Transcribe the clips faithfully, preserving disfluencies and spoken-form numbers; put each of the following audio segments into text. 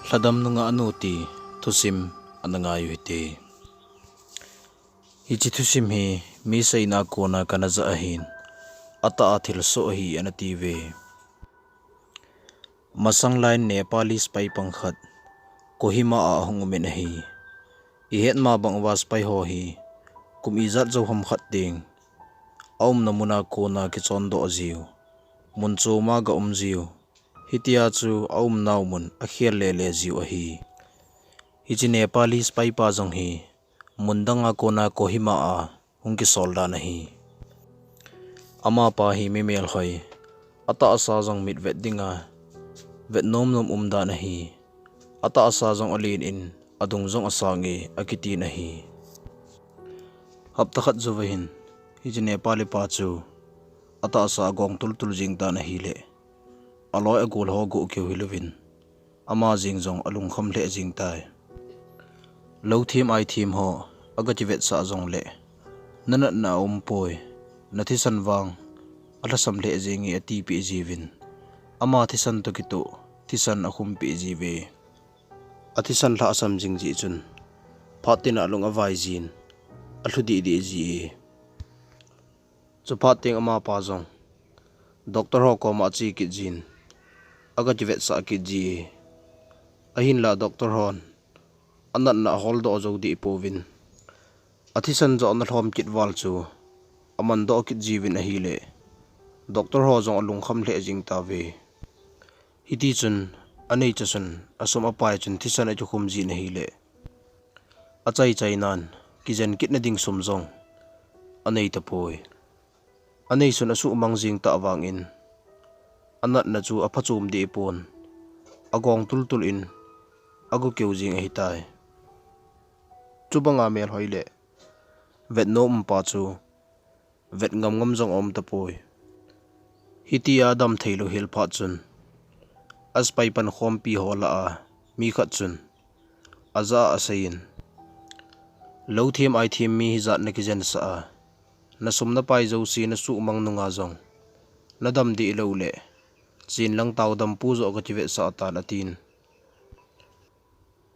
Lhadam nungah nu ti thusim ana ngai u hite. Hiche thusim hi mi seina a kona kana jah ahin, atah a thilsoh ahi ana tiuve. Masang lai Nepali sepai pang khat Kohima a ahung umin ahi. Ihet ma bang uva sepai ho hi kum ijat jou ham khat ding aumna muna kona kichondoh jiu, mun chom a ga um jiu, hitia chu aumnau mun akhel lele jiu ahi. Hiche Nepali sepai pa jong hi mun dang a kona Kohima a hung kisol dan ahi. Amapa hi mi melhoi, atahsa jong mitvet dinga vet nomnom umdan ahi. Atahsa jong alen in adung jong asang e akitin ahi. Hapta khat jouva hin hiche Nepali pa chu atahsa agong tultul jing tan ahile, aloi agol ho goh keu hilouvin, ama jeng jong alungkham lheh jing tai. Louthem aithem ho aga kivetsah jongle, nanatna aumpoi, nathisan vang alhasam lheh jenge atipeh jiuvin, ama thisan toh kitoh thisan akhumpeh jiuve. Athisan lhasam jing jeh chun phat tina alung avai jin, alhu dehdeh ji e. Chuphat teng amapa jong doctor ho koma ache kit jin, aga kivetsah kit ji e. Ahinla doctor hon anatna aholdoh jou deh pouvin, athisan joh ana lhom kit val chu amandoh kit jiuvin ahile, doctor ho jong alungkham lheh jing tauve. Hitichun aneicha chun asum apai chun thisan akikhum jin ahile, achaichai nan kijen kitna ding sum jong anei tapoi. Anei chun asuhmang jing tah vangin, anatna chu aphachom deh pon, agong tultul in ago keu jing ahitai. Chubanga melhoi le vetnom umpa chu vet ngamngam jong aum tapoi. Hitia adam theilou hel phat chun, asepai pankhompi ho lah a mi khat chun ajah a aseiyin, louthem aithem mi hijat nakijensah a, nasum napai jouse nasuhmang nunga jong nadam dehlou le, chenlang Taodampu joh kakivetsah tan atin.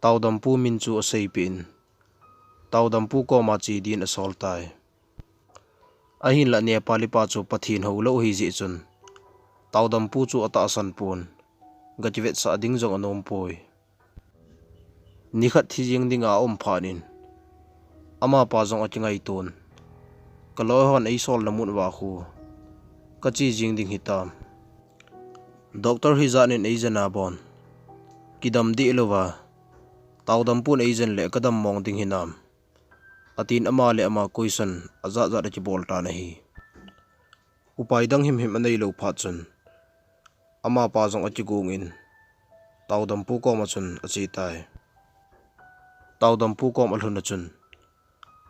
Taodampu min chu aseipeh in, Taodampu koma che din asol tai. Ahinla Nepali pa chu Pathen houlou ahijeh chun, Taodampu chu atahsan pon, gakivetsah ding jong anompoi. Nikhat thi jeng dinga aum phat in, amapa jong akingaiton, kaloi hon eisolna mun uva khu kache jeng ding hitam, doctor hijat in eijen a bon, kidam dehlouva Taodampun eijen le kadam mong ding hinam, atin ama le ama question ajatjat akibol tan ahi. Upai dang himhim aneilou phat chun, amapa jong akigong in, Taodampu koma chun ache tai. Taodampu kom alhun a chun,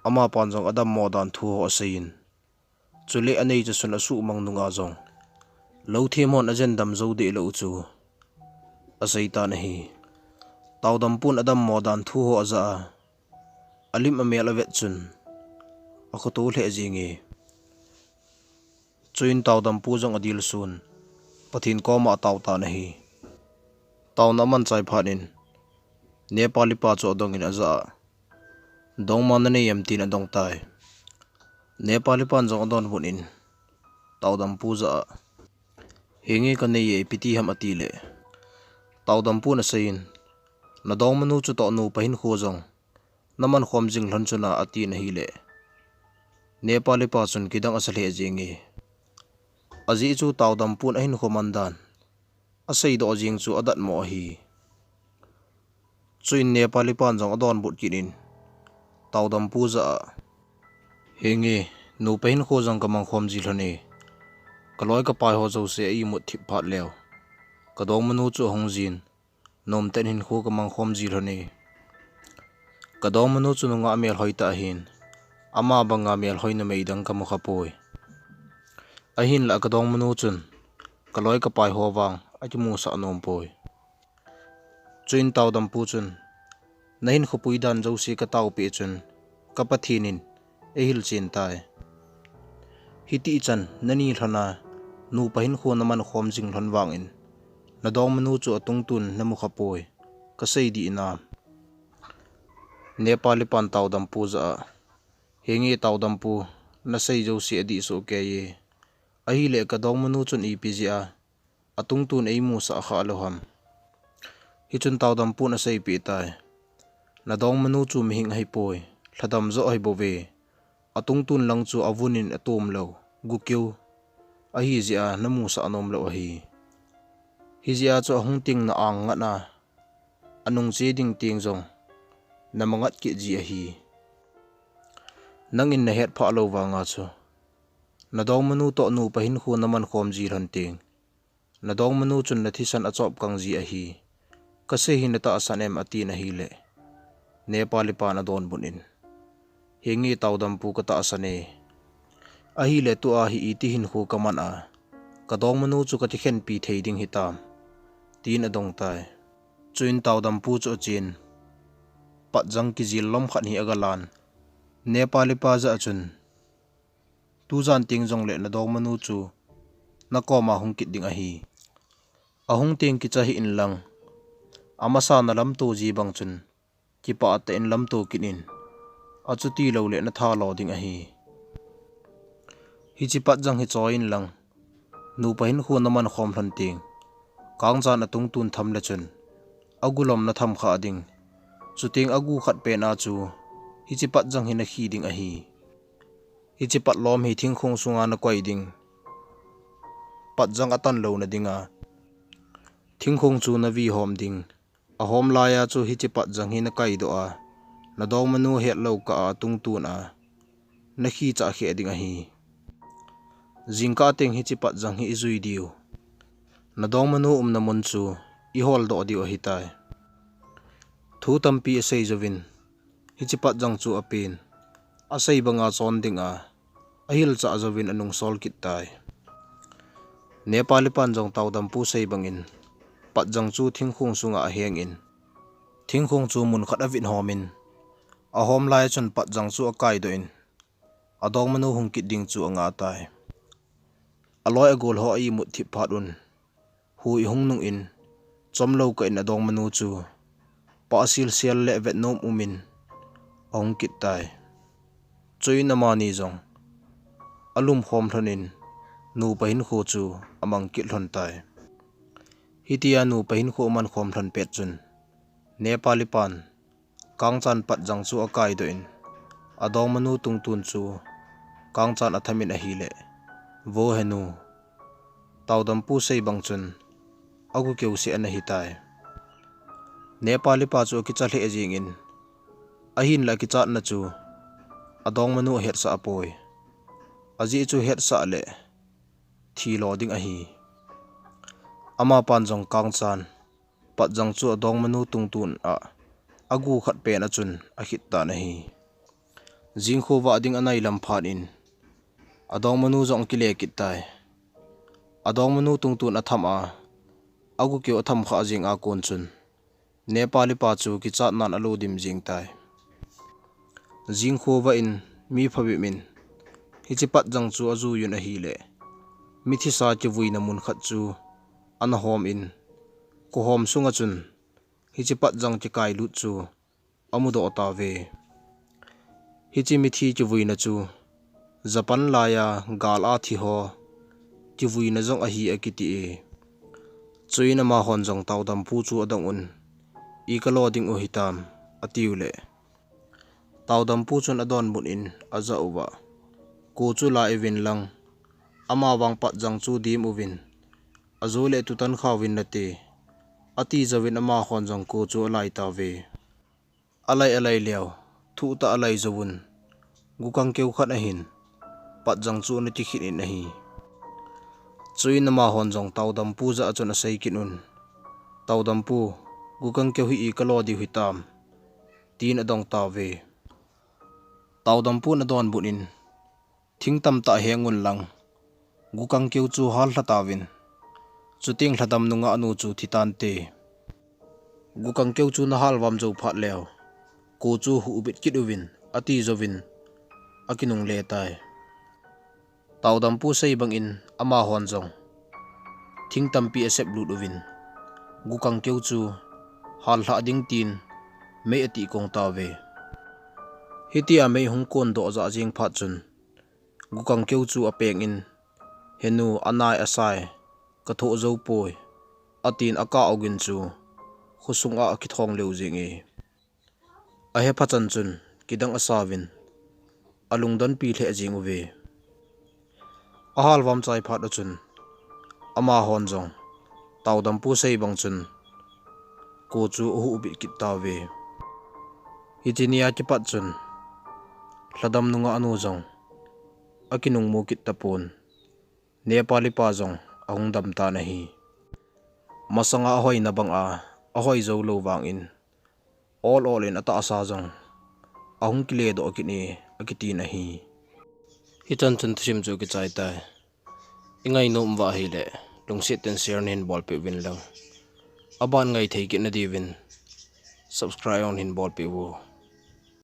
amapan jong adammo dan thu ho aseiyin, chule aneicha chun asuhmang nunga jong louthem hon ajendam jou dehlou chu aseitan ahi. Taodampun adammo dan thu ho ajah a, alim amel avet chun, akhoto lheh jenge. Chuin Taodampu jong adilsun, Pathen koma atao tan ahi. Taona amanchai phat in, Nepali pa chu adongin ajah a, dongma nanei em tin adong tai. Nepali pan jong adonbut in, Taodampu jah a, henge kanei e, ipi ti ham atile, Taodampun aseiyin, nadongmanu chutoh nupa hinkho jong namankhom jing lhon chuna atin ahile, Nepali pa chun kidang asa lheh jenge. Ajeh chu Taodampun ahinkho mandan aseidoh jeng chu adatmo ahi. Chuin Nepali pan jong adonbut kit in, Taodampu jah a, henge, nupa hinkho jong kamangkhom ji lhon e, kaloi kapai ho jouse a imut thip phat leu, kadongmanu chu ahung jin, nomten hinkho kamangkhom ji lhon e. Kadongmanu chu nungah melhoi tah ahin, ama banga melhoi numei dang kamu khapoi. Ahinla kadongmanu chun kaloi kapai ho vang akimusah nompoi. Chuin Taodampu chun, nahinkho pui dan jouse kataopeh chun, ka Pathen in eihilchen tai. Hitichan nani lhona nupa hinkho namankhom jing lhon vangin, nadongmanu chu atungtun namu khapoi. asei dih in a. Nepali pan Taodampu jah a, "Henge Taodampu, nasei jouse adih soh kei e. Ahileh kadongmanu chun ipi jeh a atungtun eimusah kha lou ham?" Hichun Taodampun aseipeh tai, "Nadongmanu chu mihing ahipoi, lhadam joh ahibouve. Atungtun lang chu avun in atom lou, gukeu ahi jeh a namusah nom lou ahi. Hijeh a chu ahung teng na-ang ngat a, anung che ding teng jong namangat kit ji ahi. Nangin nahet phah lou vanga chu, nadongmanu toh nupa hinkho naman khom ji lhon teng, nadongmanu chun nathisan achop kang ji ahi. Kasei hi natahsan em?" atin ahileh, Nepali pan adonbut in, "Henge Taodampu, katahsan e. Ahileh tua hi iti hinkho kaman a, kadongmanu chu kathi khenpi thei ding hitam?" tin adong tai. Chuin Taodampu chu achen, patjang kijil lom khat hi agalan, Nepali pa jah a chun, "Tujan teng jongleh nadongmanu chu nakoma hung kit ding ahi. Ahung teng kicha hih inlang, amasa nalamto ji bang chun kipah tah in lamto kit in, achuti louleh natha lo ding ahi. Hiche patjang hi choi inlang, nupa hinkho naman khom lhon teng, kangchan atungtun tham le chun, agu lom natham kha ding. Chuteng agu khat pen a chu hiche patjang hi nakhi ding ahi. Hiche pat lom hi thingkhong sunga nakoi ding, patjang atan louna dinga thingkhong chu navi hom ding. Ahom laiya chu hiche patjang hi nakaidoh a, nadongmanu ahet lou kah a atungtun a nakhi chah kheh ding ahi. Jingkah teng hiche patjang hi ijui diu, nadongmanu umna mun chu iholdoh diu ahitai. Thu tampi asei jouvin, hiche patjang chu apen, asei banga chon dinga ahilchah jouvin anungsol kit tai." Nepali pan jong Taodampu sei bangin, patjang chu thingkhong sunga aheng in, thingkhong chu mun khat avit hom in, ahom lai chun patjang chu akaidoh in, adongmanu hung kit ding chu angah tai. Aloi agol ho a imut thip phat un, hui hung nung in, chomlou kah in adongmanu chu pah silsel le vetnom um in ahung kit tai. Chuin amani jong alum khom lhon in, nupa hinkho chu amang kit lhon tai. Hitia nupa hinkho aman khom lhon pet chun, Nepali pan kangchan patjang chu akaidoh in, adongmanu tungtun chu kangchan atham in ahileh, vo henu, Taodampu sei bang chun agu keu seh ana hitai. Nepali pa chu akicha lheh jeng in, ahinlah akichatna chu adongmanu ahetsah apoi. Ajeh chu hetsah leh thi lo ding ahi. Amapan jong kangchan patjang chu adongmanu tungtun a agu khat pen a chun akhit tan ahi. Jingkhovah ding anai lam phat in, adongmanu jong akile kit tai. Adongmanu tungtun atham a, agu keu atham kha jeng a kon chun, Nepali pa chu kichatnan alo dim jeng tai. Jingkhovah in mi phabep in hiche patjang chu ajui un ahileh, mithisa kivuina mun khat chu ana hom in, kohom sunga chun hiche patjang kikailut chu amudoh tauve. Hiche mithi kivuina chu Japan laiya gal a thi ho kivuina jong ahi akiti e. Chuin amahon jong Taodampu chu adong un, "Ikalo ding u hitam?" atiu leh, Taodampu chun adonbut in ajah uva, "Ko chu la uvin lang, amavang patjang chu dim uvin, ajole tutan khauvin nate," ati jouvin amahon jong ko chu alai tauve. Alai alai leu, thuhtah alai jouvun, gukang keu khat ahin, patjang chu ana kikhit in ahi. Chuin amahon jong Taodampu jah a chun asei kit un, "Taodampu, gukang keu hi ikalo diu hitam?" tin adong tauve. Taodampun adonbut in, "Thing tamtah heng un lang, gukang keu chu hal lha tauvin, chuteng lhadam nungah nu chu thi tante. Gukang keu chu nahal vam jou phat leu, ko chu huhbit kit uvin," ati jouvin akinungle tai. Taodampu sei bangin amahon jong thing tampi asep lut uvin, gukang keu chu hal lhah ding tin mei ati kong tauve. Hitia mei hung kon doh jah jeng phat chun, gukang keu chu apeng in, "Henu, anai asai, ka thoh jou poi," atin akah ogin chu khosung a akithong leu jeng e. Ahe phat chan chun kidang asauvin, alungdon pi lheh jeng uve. Ahal vam chai phat a chun, amahon jong taodam pu sei bang chun ko chu ahuh bit kit tauve. Hiche nia kipat chun, lhadam nungah nu jong akinung mu kit tapon, Nepali pa jong ahung dam tan ahi. Masanga ahoina banga ahoi jou lou vangin, ol ol in atahsa jong ahung kile doh kit e, akitin ahi. Hichan chun thusim chu kichai tai. I ngainom uva ahile, lungset in share nahin bolpeh uvin lang, aban ngai thei kit nadiuvin subscribe jong nahin bolpeh uvo.